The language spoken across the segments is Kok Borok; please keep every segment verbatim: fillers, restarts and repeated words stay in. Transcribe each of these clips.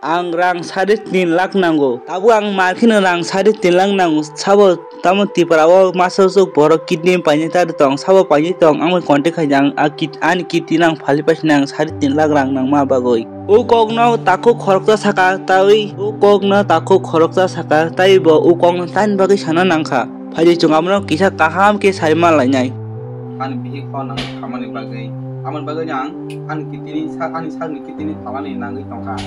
Ang rang sari tin lakh nango. Tabuk ang mar kheno rang sari tin lakh nango. Sabo tamo Tripura o masa suk borok kidney painai ta tong, sabo painai tong, ang bai contact khai ang, a kid-, ani kidney nang phali paisina ang sari tin lakh rang nangma bagwi. O kokno takhuk khoroksa saka, tawi o kokno takhuk khoroksa saka, tai bo o kokno tani bagwi sana nangkha. Phaidi chwng abono kisa kaham khe sai ma lainai. Ani bihik hor nang khamani bagwi, amoni bagwi ang ani kitini sa-, ani sakni kitini phalani nangwi tongkha.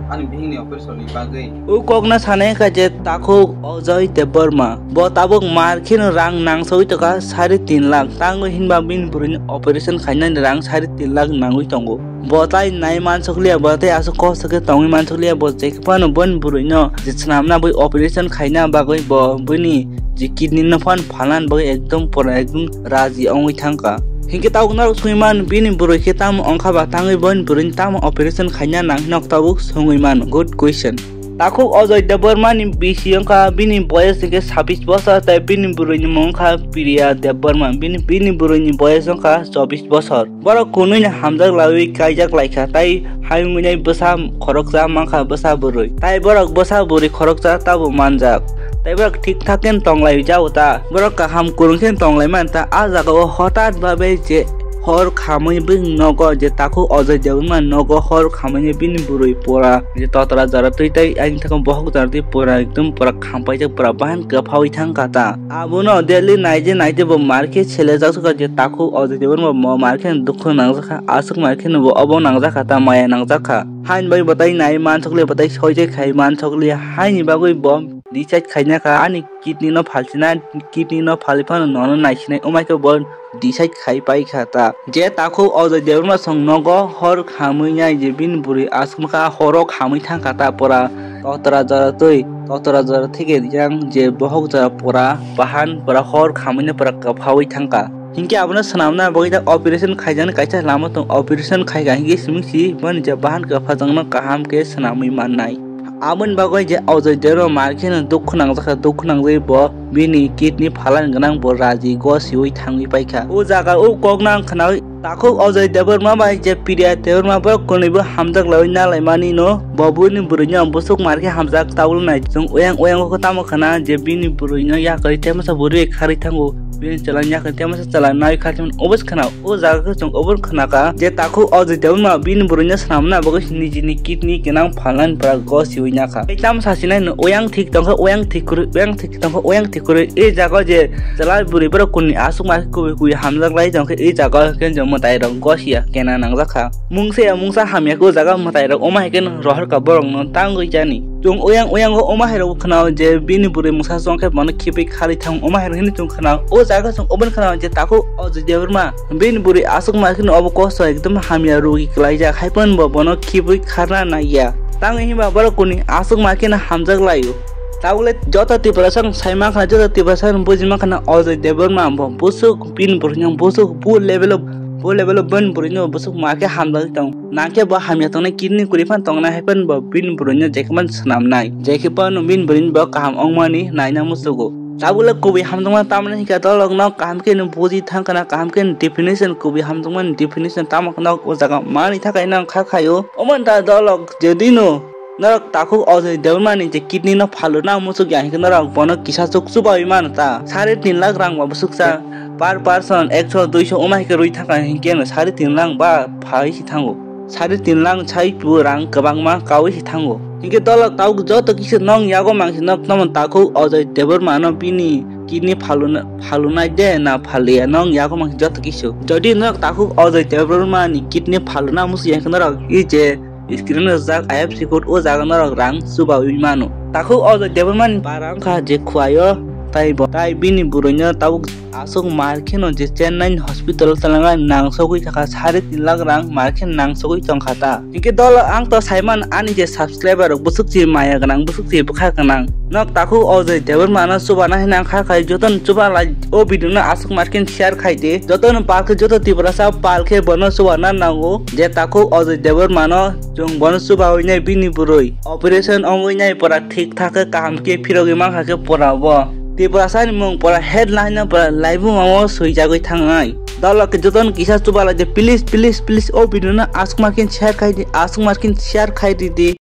Ani bihikni operation ni bagwi. O kokno sanai kha je takhuk Ajoy Debbarma. Bo tabuk mar kheno rang nangsawi tongkha sari tin lakh. Tangwi hinba bini bwrwini operation khainani rang sari tin lakh nangwi tongo. Bo tai nai mansukliya, bo tai aswk kosto khe tongwi mansukliya, bo je phano boni bwrwino je swnamna bai operation khaina bagwi bo bini je kidney no phan phalan bagwi ekdom pura ekdom raji ongwi thangkha. Hinkhe tabuk norok sungwi man bini bwrwi khe tamo ongkha ba tangwi boni bwrwini tamo operation khaina nang hinok tabuk sungwi man. Good question. Takhuk Ajoy Debbarma ni bisi wngkha bini boyes hinkhe sabbish bosor tei bini bwrwini mung wngkha Priya Debbarma. Bini, bini bwrwini boyes wngkha chobbish bosor. Borok kunui no hamjak laiwi kaijak laikha, tai hayung wngnai bwsa khoroksa mankha bwsa bwrwi. Tai borok bwsa bwrwi khoroksa tabo manjak. Tai borok thik thak khe tong lai jao ta. Borok kaham kwrwng khe tong lai man ta. A jaga o hotat babe je hor khamwi bini nogo je takhuk Ajoy Debbarma nogo hor khamwi bini bwrwi pura je totra jora twi tai ani thakam bohok jora twi pura ekdom pura khampaijak pura bahan kwphawi thangkha ta. Abono Delhi naije naije bo mar khe selejak sukha je takhuk Ajoy Debbarma bo mar khe dukhu nangjakha, aswk mar khe bo obo nangjakha ta maya nangjakha. Haini bagwi bo tai nai mansukliya, bo tai soijak khai mansukliya, haini bagwi bo decide khaina kha ani kidney no phalsina, kidney no phali phano nono naisinai, wngmai khe bo decide khai pai kha ta. Je takhuk Ajoy Debbarma song nogo hor khamwi nai je bini bwrwi aswk kha horo khamwi thangkha ta pura totra jora twi, totra jora thike yang je bohok jora pura bahan pura hor khamwi no pura kwphawi thangkha. Hinkhe abono swnamna bagwi ta operation khaijaknai kaisa lama tong, operation khaikha hinkhe simi si boni je bahan kwphajakno kaham khe swnamwi mannai. Aboni bagwi je Ajoy Debbarma mar kheno dukhu nangjakha, dukhu nangjagwi bo bini kidney phalan gwnang bo raji gosiwi thangwi paikha. O jaga o kokno ang khnaui takhuk Ajoy Debbarma bai je Priya Debbarma borok kwnwibo hamjak laiwi nalaimani no bo bini bwrwino bwswk mar khe hamjak tabuk nai. Chwng oyang oyang o tamo khna je bini bwrwino yakarwi temasa bwrwi kharwi thango, bini chwla yakarwi temasa chwla nai kharwi thango, obo se khna. O jaga khe chwng obo khna kha je takhuk Ajoy Debbarma bini bwrwino swnamna bagwi nijini kidney gwnang phalnani pura gosiwi nakha. Tei tamo sasinai no oyang thik tongkha, oyang thik kwrwi, oyang thik tongkha, oyang thik kwrwi. E jaga je chwla bwrwi borok kunui aswk ma khe kubui kubui hamjak lai tongkha, e jaga khe je mwtai rok gosiya kena nangjak kha. Mungsa ya mungsa hamya khe o jaga mwtai rok omo hai khe rohor kha borok no tangwi jani. Chwng oyang oyang o omo hai rok khna je bini bwrwi mungsa chong khe bono khibui kharwi thang omo hai rok hini chwng khna. O jaga chwng obo khna je takhuk Ajoy Debbarma bini bwrwi aswk ma kheno obo kosto ekdom hamya rogi kwlaijak, hai phano bo bono khibui kharna naiya. Tamo hinba borok kuni aswk ma kheno hamjak laio. Tabukle joto Tiprasa rok sai mankha, joto Tiprasa rok buji mankha na Ajoy Debbarma bo bwswk bini bwrwino bwswk bu level o, bu level o bini bwrwino bwswk ma khe hamjagwi tong. Nangkhe bo hamya tongnai kidney kwrwi phano tongnai, hai phano bo bini bwrwino jekhe phano swnamnai, jekhe phano bini bwrwini bo kaham wngmani naina muchugo. Tabukle kubui hamjakma tamni hinkhe dolokno kaham khe no buji thangkhana, kaham khe no definition kubui hamjakmani definition tamo kheno o jaga mani thakai nang kha khaio. Omo ta dolok jodi no norok takhuk Ajoy Debbarmani je kidney no phaluna muchuk ya hinkhe norok bono kisa chuk chubaui mano ta. Sare tin lakh rang ba bwswk cha per person ekso duiso oma hinkhe rwi thangkha hinkhe no sare tin lakh ba phai si thango. Sari tin lang sai pu rang kwbangma kaui se thango. Hinkhe dolok tabuk joto kisa nong yago mangsi nok tamo takhuk Ajoy Debbarma no bini kidney phaluna, phalunai de na phalia nong yago mangsi joto kisa. Jodi nok takhuk Ajoy Debbarma ni kidney phaluna musu yang norok i je screen o jak I F C code o jaga norok rang chubaui mano. Takhuk Ajoy Debbarma ni bara wngkha je khuaio tai bo tai bini bwrwino tabuk Aswk mar kheno je Chennai ni hospital o twlangna nangsogwi thangkha sari tin lakh rang mar khe nangsogwi tongkha ta. Hinkhe dolo ang to saiman ani je subscriber rok bwswk se maya gwnang bwswk se bwkha gwnang. Nok takhuk Ajoy Debbarma no chubana hinang kha khai jotono chuba lai o video no aswk mar khe share khai di. Jotono pal khe joto Tiprasa pal khe bono chubana nango je takhuk Ajoy Debbarma no chwng bono chubaui nai bini bwrwi. Operation ongwi nai pora thik thak khe kaham khe phirogwi mankha khe pora bo. Tiprasa ni mung pora headline no pora laibuma o swijagwi thangnai. Dalok jotono kisa chubalai di, please, please, please, o video no aswk ma khe share khai di, aswk ma khe share khai di di.